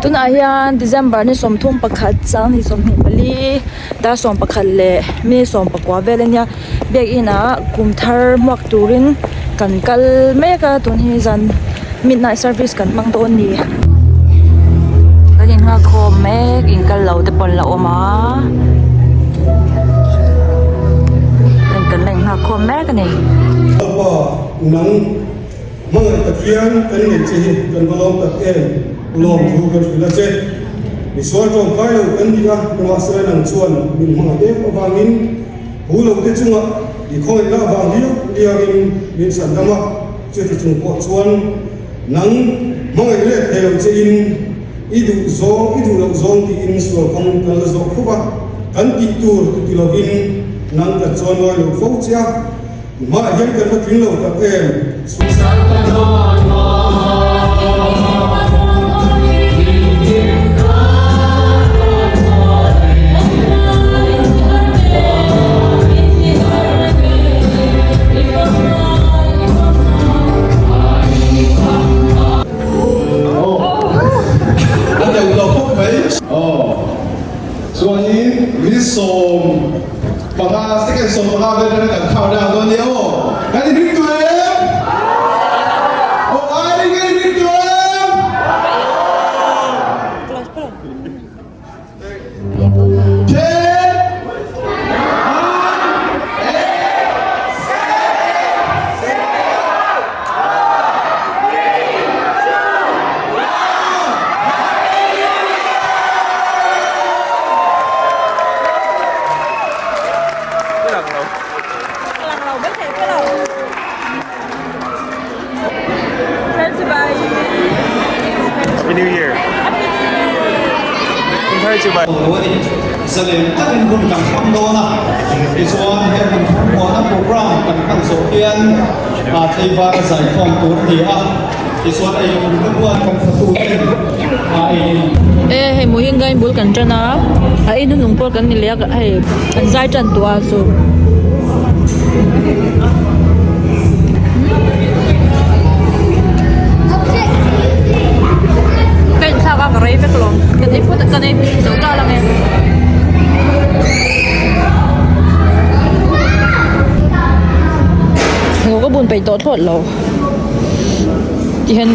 Tunah hian December ni 31 sanghnih 24 dar 11 leh mi 19 vel ania biakin ah kum thar hmuak turin kan kal mek a tun hi zan midnight service kan hmang dawn a ni. Kan innghak khawm mek in kal lo te pawh an la awm a kan la innghak khawm mek a ni. Lalpa nang hmangaih Pathian kan neih che hi kan va lawm tak em? Lawmthu kan hrilh a che. Misual tawngkai lo kan ni a, nimahsela nang chuan min hmangaih em avangin hu lo te chungah i khawngaihna avang liau liauin min chhan dam a, chuti chung pawh chuan nang hmangaih let thei lo che in i duh zawng i duh loh zawng tiin sual kawng kan la zawh fo va, kan tih tur ti ti lovin nang kan chuan ngawi lo fo che a. Hmaah hian kan va tling lo tak em? A deuh lo khawp mai. Aw chuanin min sawm. Panga second 15 vel atanga kan count down dawn nia aw. Kan inring tur em? Aw ai kan inring tur em? Ten, nine, eight, seven, six, five, three, two, one. Happy New Year! Happy New Year. Lo a ni. Zalen takin hun kan hmang dawn a, tichuan he hun thangmuahna program kan hman zawh hian tleivar a zaikhawm tur a ni a, tichuan ei awmna buan kan fatuten ei E hei Mohinga in bul kan tan a, a in hnung pawh kan ni leh a hei an zai tan tawh a chu. Ka inthlak a ka rei vek lo kan ei phawt kan ei zo ta lang e. Ngaw ka bun peih tawh thlawt lo tihian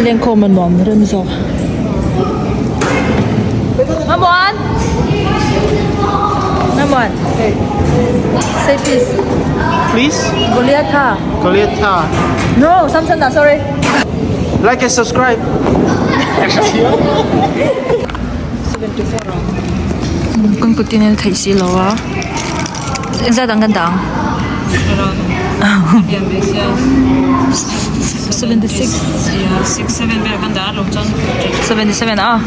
lengkhawm a nuam rem zawk. Mamuan! Mamuan! Say please. Please? Goliatha. Goliatha. No, Samson ah, sorry. Like and subscribe. 74 Kan kutin in theih si lo a. Engzat ang kan dah ang? 76 77 a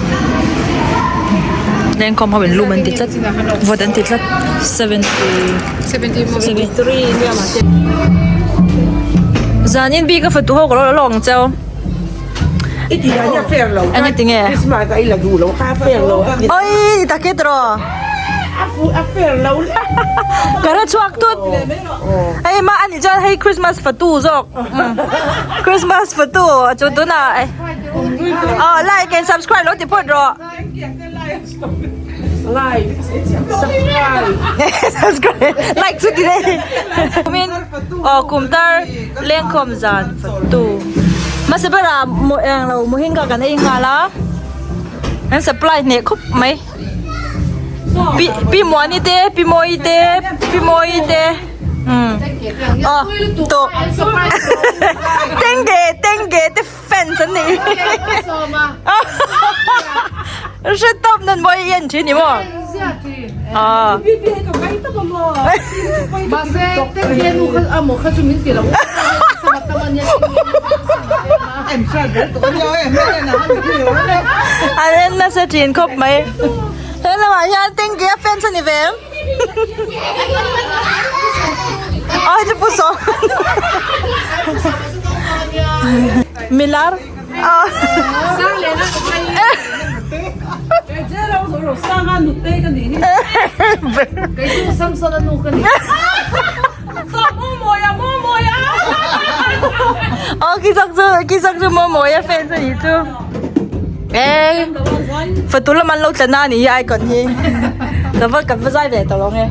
lengkhawm ho in lum an ti tlat vawt an ti tlat 70 zanin bik a fatu ho ka lo la lawk ang cheu eng tinge oi ni tak e tiraw ka hre chhuak tut hei mah ani chuan hei Christmas fatu zawk Christmas fatu chu tunah aw like and subscribe lo ti phawt rawh subscribe like chu ti le kumin aw kum tar lengkhawm zan fatu hmasa berah englo mohinga kan ei nghal a an supply hneh khawp mai. Pi pi Muani te pi Mawi te pi Mawi te umm aw tawh tengge tengge te fans an nih hre tawp nan mawi i en thin ni maw aw An en nasa thin khawp mai. He lamah hian Tengge a fans a ni ve em? Aw hei chu Pu Sawm. Milar. Aw. Aw khi zawk chu khi zawk chu maw mawi a fans a nih chu. Eng. Fatu lam an lo tla na a nih hi icon hi. Ka va kan va zai ve tawh lo nge.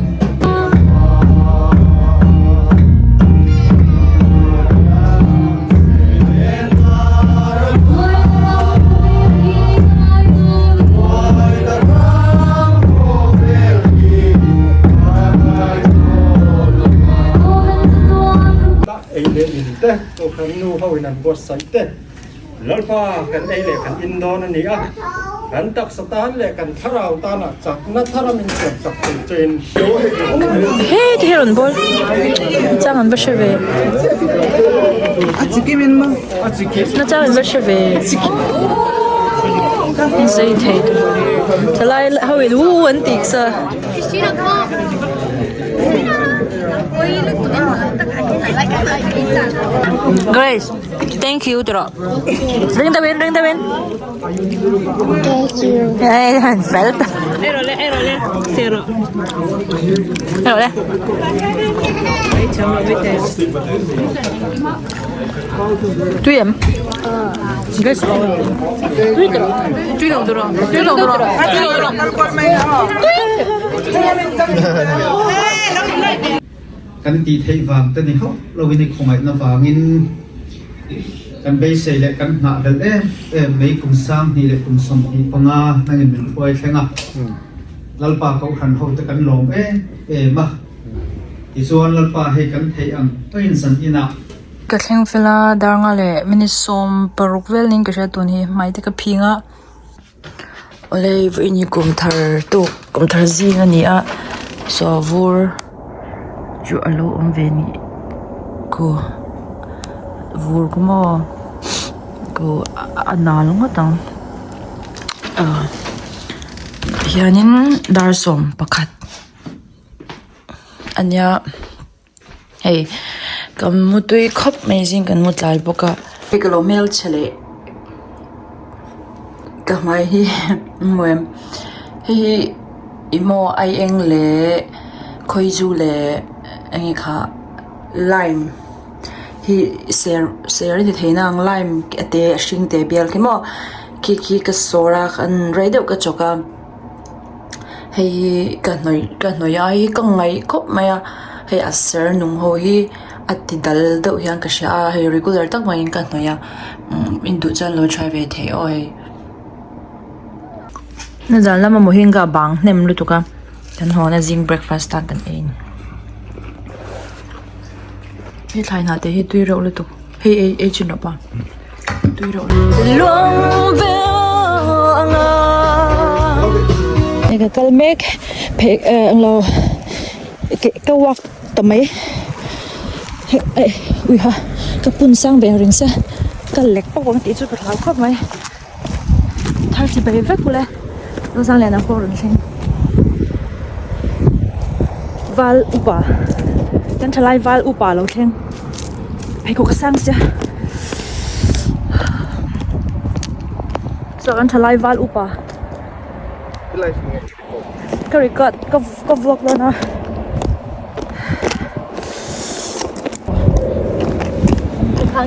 Ei leh in te, Kohhran nu ho in an buatsaih te. Lalpa kan ei leh kan in dawn a ni a, kan taksa tan leh kan thlarau tana chakna thara min siam chak thei chein. He ti hi rawn bawl chang an va hre ve na chang an va hre ve zei thei thalai ho in u an tih sa. Grace. Thank you tiro. Ring the win, ring the win. Thank you. Hey, han fel ta. Erole, erole, zero. Erole. Tui em. Grace. Tui tiro. Tui lo tiro. Tui lo tiro. Tui lo tiro. Kan tih theih vang te ni hauh loin i khawngaihna vangin kan beisei leh kan nghahhlelh em em mai kum 20 leh kum 25 nangin min hruai thleng a, Lalpa Kohhran hote kan lawm em em a, tichuan Lalpa hei kan theih ang angin zan inah. Ka thleng fel a, darnga leh minute 16 vel niin ka hria tun hi hmai te ka phing a. Awle vawiin hi kum thar tuk kum thar zing a ni a saw vur chu a lo awm ve nih khu vur khu maw khu a nal ngawt ang ah hianin dar 11 a nia. Hei ka mutui khawp mai zing kan mu tlai bawk a. Hei ka lo hmelchhe leh ka hmai hi hmuh em hei hi ih maw aieng leh khawizu leh eng nge kha lime hi ser ser a ni thei nang lime a te a hring te bial khi maw khi khi ka sawr a an rei deuh ka chawk a. Hei hi ka hnawih ka hnawih a hei hi ka ngaih khawp mai a hei a ser nung ho hi a ti dal deuh hian ka hria a hei regular tak maiin ka hnawih a umm in duh chuan lo try ve thei aw hei. Nizan lama mohinga bang hnem lutuk a kan hawn a zing breakfast tan kan ei a ni hei thlai hnah te hi tui reuh lutuk hei ei ei chin rawh pa. Ka kal mek phei eh englo ka walk ta mai eh ui ha ka pun sang ve ang reng sia ka lek pawp ang tih chu ka hlau khawp mai thar chi bai vek ule Zozang lian ang pawh rawn thleng val upa kan thalai val upa lo thleng. Pheikhawk a sang sia chuan thalai val upa ka record ka ka vlog dawn a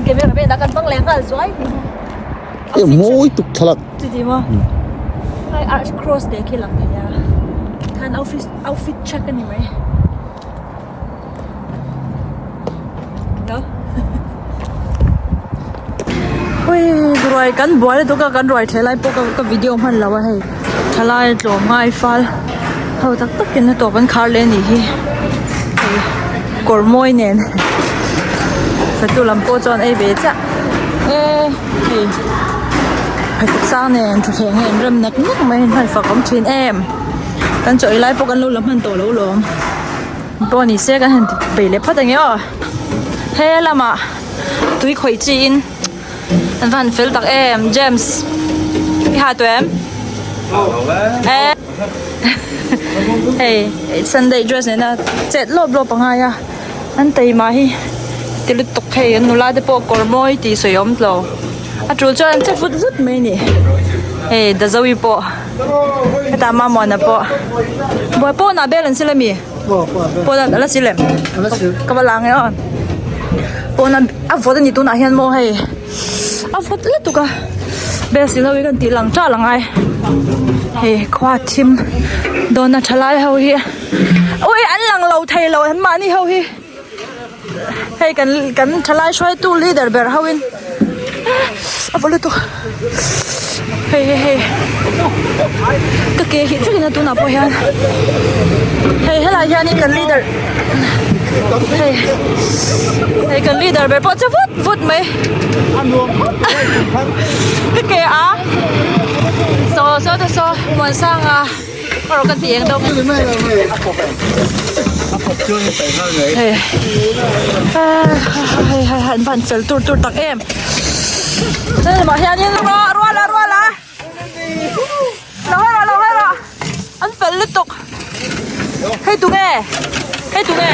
camera vel ah kan hmang leh nghal zuai e mawi tuk thlalak chuti maw hei arch cross te khi lang thei a khan outfit outfit check a ni mai. Ruai kan buai lutuk a kan ruai thleh lai pawh ka video hman lo a hei thalai tlawm ngai fal ho tak tak in a tawp an khar leh a nih hi hei kawr mawi nen fatu lam pawh chuan ei ve chiah e hei pheikhawk sang nen thuthleng hi an rem nak nak mai a hman fak awm thin em kan chaw ei lai pawh kan lo la hman tawh lo lawm. Pawh ni se kan han ti peih leh phawt ang e aw he lamah tui khawih chi in an va han fel tak em James i ha tawh em e hei Sunday dress nena chet lawp lawp a ngai a an taima hi ti lutuk hei an nula te pawh kawr mawi tih sawi awm tlo a tul chuan an che vut vut mai a ni hei Dazovi pawh. Hetah Mamuana pawh buai pawnah bel an sil ami pawnah ala sil em ka va lang e aw pawnah a vawt ani tunah hian maw hei a vawt lutuk a bel sil ho hi kan tih lang ṭal angai. Hei khua thim dawna thalai ho hi ui an lang lo thei lo an mahni ho hi hei kan kan thalai hruaitu leader ber ho in a va lutuk hei hei hei ka ke hi chikin a tunah pawh hian hei helai hian in kan leader hei hei kan leader ber pawh che vut vut mai ka ke a saw saw te saw Muansanga erawh ka ti eng deuh hei hei hei an van fel tur tur tak em lamah hianin rual a rual a lo haw rawh lo haw rawh an fel lutuk hei tunge hei tunge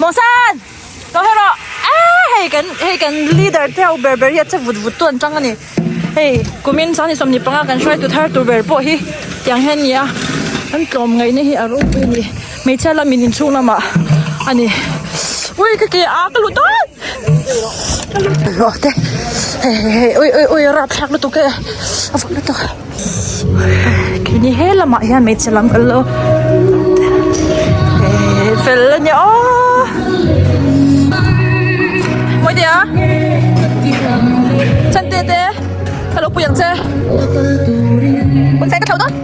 Mawngsan lo haw rawh ah hei kan hei kan leader te ho ber ber hi a che vut vut tu an tang a ni hei kumin 2025 kan hruaitu thar tur ber pawh hi tiang hian a ni a an tlawm ngaihna hi a ropui a ni hmeichhia lamin inchhung lamah a ni ui ka ke a ka lut dawn. Hlawh te hei hei hei ui ui ui rapthlak lutuk e a vawt lutuk keini he lamah hian hmeichhe lam kan lo fel a nia aw Mawitea Chante te ka lo pui ang che ka thlauh dawn.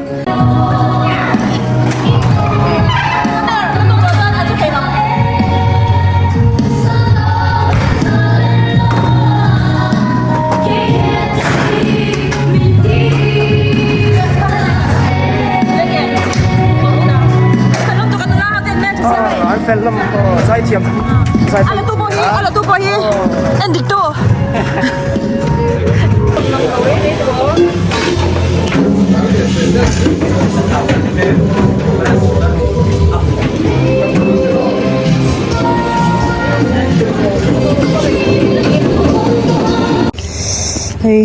Hei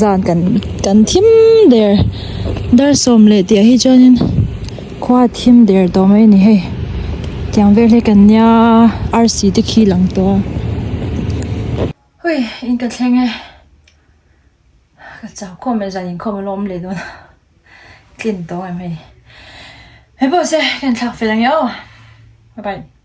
zan kan kan thim der dar sawm leh tih ah hi chuanin khua a thim der tawh mai a ni hei tiang vel hi kan nia arsi te khi lang tawh a. Hui in ka thleng e. Ka chau khawm leh zan inkhawm a lo awm leh dawn a tlin tawh em hei. Hei pawh se ka inthlak fel ang e aw. Bye bye.